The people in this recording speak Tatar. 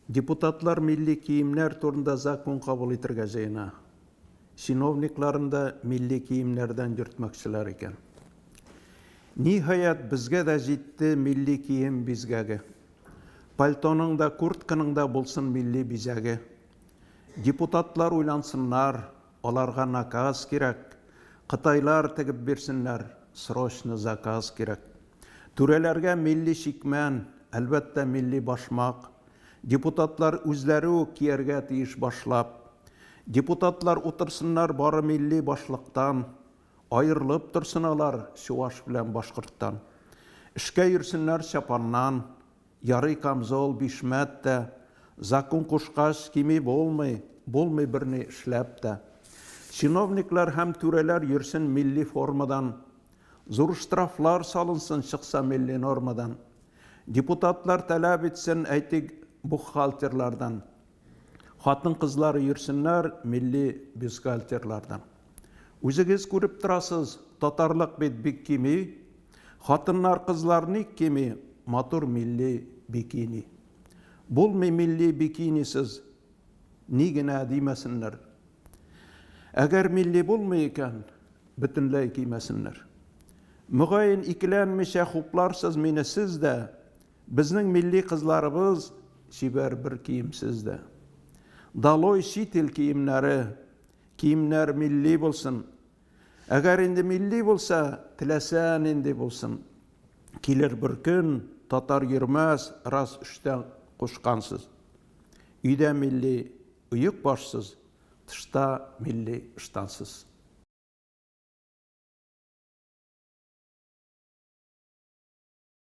Депутатлар милли киемнәр турында закон кабул итергә җыена. Чиновникларын да милли киемнәрдән йөртмәкчеләр икән. Ниһаять, безгә дә җитте милли кием бизгәге. Пальтоның да, куртканың да булсын милли бизәге. Депутатлар уйлансыннар, аларга наказ кирәк. Кытайлар тегеп бирсеннәр, срочно заказ кирәк. Түрәләргә милли чикмән, әлбәттә, милли башмак. Депутатлар үзләре үк кияргә тиеш башлап. Депутатлар утырсыннар бары милли башлыктан. Аерылып торсын алар чуваш белән башкорттан. Эшкә йөрсеннәр чапаннан. Ярый камзол, бишмәт тә. Закун кушкач, кими булмый, булмый берни эшләп тә. Чиновниклар һәм түрәләр йөрсен милли формадан. Зур штрафлар салынсын чыкса милли нормадан. Депутатлар таләп итсен, әйтик, бухгалтерлардан. Хатын-кызлар йөрсеннәр милли бюстгальтерлардан. Үзегез күреп торасыз, татарлык бит бик кими. Хатыннар, кызлар ник кими матур милли бикини? Булмый милли бикинисыз, ни генә димәсеннәр. Әгәр милли булмый икән, бөтенләй кимәсеннәр. Мөгаен, икеләнмичә хупларсыз мине сез дә, безнең милли кызларыбыз чибәр бер киемсез дә. Долой чит ил киемнәре, киемнәр милли булсын. Әгәр инде милли булса, теләсә нинди булсын. Килер бер көн, татар йөрмәс, раз өчтән кушкансыз. Өйдә милли оекбашсыз, тышта милли ыштансыз.